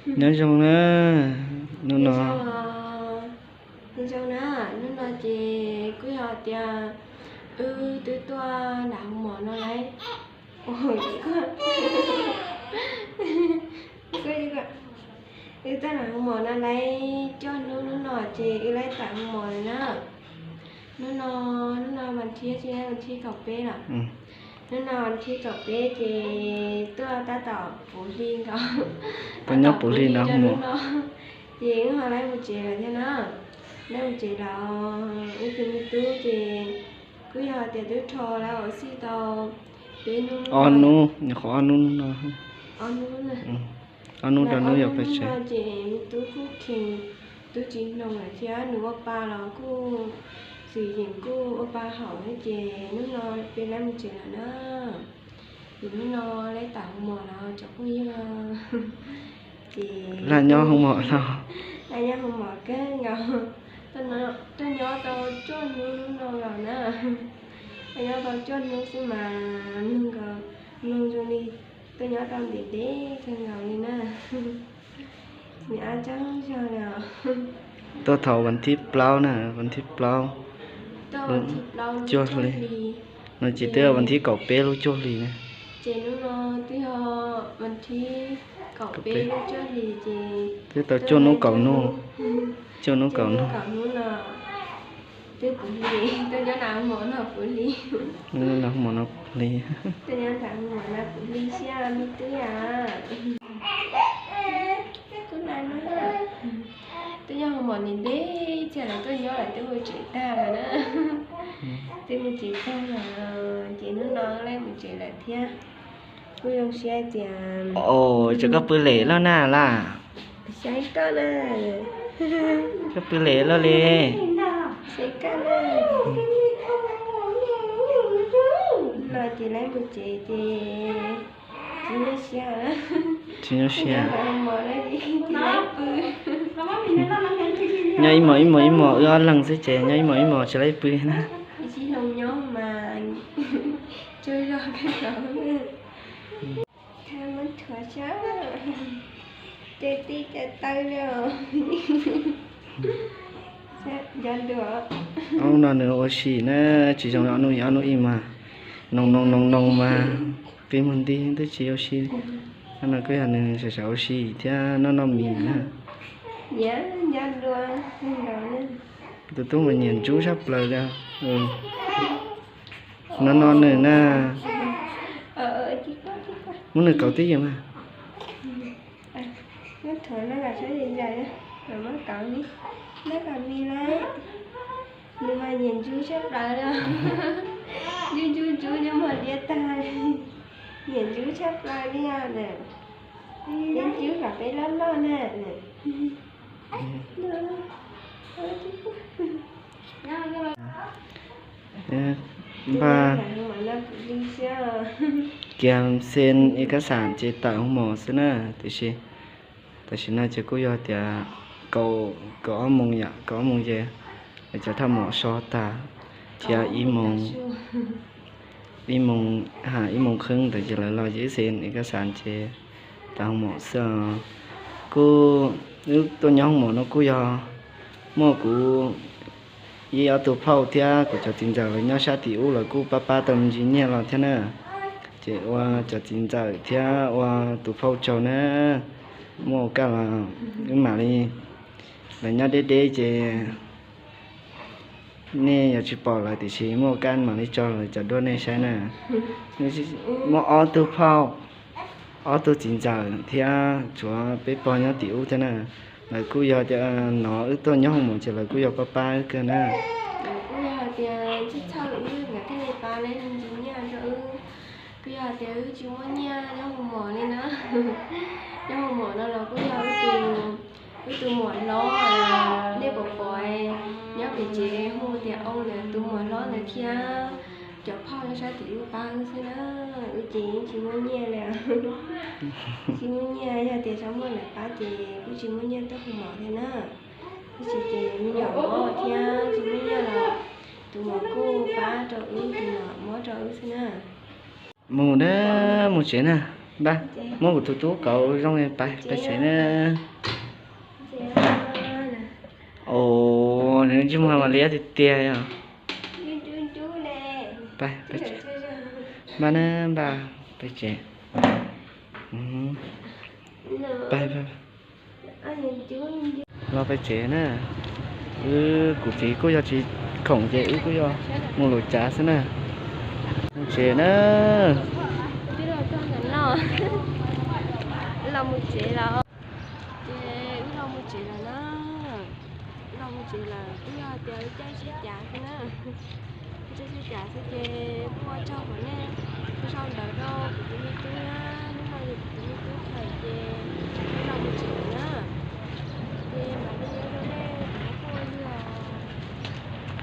Nyob zoo na, hnub no. Nyob zoo na, hnub no ces kuj yog tias wb twb tuaj nram hoos mom no lawm. Wb tuaj nram hoos mom no lawm cuaj hnub, hnub no ces wb laib tawm hoos mom lawm na. Hnub no, hnub no vas thib, tsis, vas thib kaum peb lawm. Hnub no vas thib kaum peb ces tuaj tab tom puv hli nkaus. Tuaj nyob puv hli nram hoos mom no ces wb ho laib mus tsev lawm thiab na. Laib mus tsev lawm, wb tus me tub ces kuj yog tias twb rho lawv ua xij tau peb hnub, ob hnub, nyuam qhuav ob hnub no. Ob hnub rau hnub yuav pais tsev. Ces me tub kuj kheev, tub tsis mloog lawm thiab, nws ua pa los kuj txim yeem kuj ua pa haum thiab ces hnub no peb laib mus tsev lawm na. Ces hnub no laib tawm hoos mom los cov phooj ywg, ces laj nyob hoos mom no, laj nyob hoos mom kawg nkaus. Tuaj nyob tau cuaj hnub no los na, tuaj nyob tau cuaj hnub xwb mas mloog nkaus, mloog zoo li tuaj nyob tau ntev ntev kawg nkaus li na. Nws ab tsaug zog li os. Tuaj thaum vas thib plaub na, vas thib plaub, cuaj hli. No ces twb yog vas thib kaum peb lub cuaj hli na. Ces hnub no twb yog vas thib kaum peb lub cuaj hli ces twb tau cuaj hnub kaum hnub, cuaj hnub kaum hnub no twb puv hli, tuaj nyob nram hoos mom no puv hli. Nram hoos mom no puv hli. Tuaj nyob nram hoos mom no puv hli siab me tub yam. Twb nyob hoos mom ntev ntev thiab lawv tuaj nyob lawm twb mus tsev tag lawm na. Twb mus tsev tag lawm ces hnub no laib mus tsev lawm thiab. Kuj zoo siab tias. Os, cov koj pw lem loj na las? Saib koj na. Koj pw lem loj li. Saib koj na. No ces laib mus tsev ces tsis nyuaj siab. Tsis nyuaj siab. Nyob ib mos ib mos ib mos, wb ob leeg xwb ces nyob ib mos ib mos tsis laib pw na. Tsis hloov nyob mas tsaug zog kawg nkaus. Muab thuav saib, cais tis cais taw li os. Ob hnub no nws ua si na, tsis zoo ob hnub, ob hnub ib mas noog noog noog noog mas qi muag nti twb tsis ua si. Hnub no kuj yog nws sawv sawv ua si thiab noj noj mis na. Tus tub mas nyiam ntsuv tshaj plaws li. No no nws na. Muab nws kauv twj ywm mas. Muab thuav no kom sab zais zais, muab kauv ni, noj kom me lawm. Nws mas nyiam ntsuv tshaj plaws li. Ntsuv ntsuv ntsuv nyob mog diab tag. Nyiam ntsuv tshaj plaws li os na. Peb ntsuv kom peb loj loj na. Npaj kiag xee ib kab xam ces tawm hoos mom xwb na, tiam sis tam sim no ces kuj yog tias kaum, kaum ob moos yom, kaum ob moos ces lawv cov thaj mom so tag, thiab ib moos, ib moos, ib moos kheeb ntawd ces lawv los ces wb xee ib kab xam ces tawm hoos mom xwb os. Kuj, wb tuaj nyob hoos mom no kuj yog muaj kuv ib ob tug phauj thiab kuv cov txiv ntxawm lawv nyob sab tim ub lawv kuj pab pab tau me ntsis nyiaj los thiab na. Ces ua cov txiv ntxawm thiab ua tus phauj tsaug na, muaj kab los wb mam li, lawv nyob deb deb ces nej yuav tsis pom lawv tiam sis muaj kab mam li tso lawv cov duab nej saib na. Muaj ob tug phauj, ob tug txiv ntxawm thiab tshuav peb pog nyob tim ub thiab na. Lawv kuj yog tias hnov wb tuaj nyob hoos mom ces lawv kuj yog pab pab wb kawg na. Lawv kuj yog tias txhawj txhawj wb nkawd thiaj li pab lawv me ntsis nyiaj rau wb. Kuj yog tias wb tsis muaj nyiaj nyob hoos mom li na. Nyob hoos mom no los kuj yog wb tus, wb tus muam hlob, nej pom pom nyob pem tsev hu tias Oob ntawd tus muam hlob ntawd thiab cov phauj nyob sab tim ub pab wb xwb na. Wb ces yeej tsis muaj nyiaj li. Tsis muaj nyiaj, yog tias tsis muaj lawv pab ces kuj tsis muaj nyiaj tuaj hoos mom thiab na. Tab sis ces me nyuam mob thiab tsis muaj nyiaj los tus muam kuj pab rau wb, tus muam muab rau wb xwb na. Mus na, mus tsev na. Npaj, muab kuv tus tub kauv zoo, pais tsev na. Os, nws ntsej muag mas liab tiag tiag os. Npaj na, npaj pais tsev. Los pais tsev na. Wb kuv txiv kuj yog tsis khoom ces wb kuj yog mus lwm tsav xwb na. Mus tsev na. Los mus tsev lawm. Ces wb los mus tsev lawm na. Los mus tsev lawm, wb yog tias wb caij tsheb cav xwb na. Caij tsheb cav xwb ces kuj ua tsaug qhov nej sau ntawv rau kuv tus me tub na. Hnub no yog kuv tus me tub khaws ces wb los mus tsev lawm na. Ces mam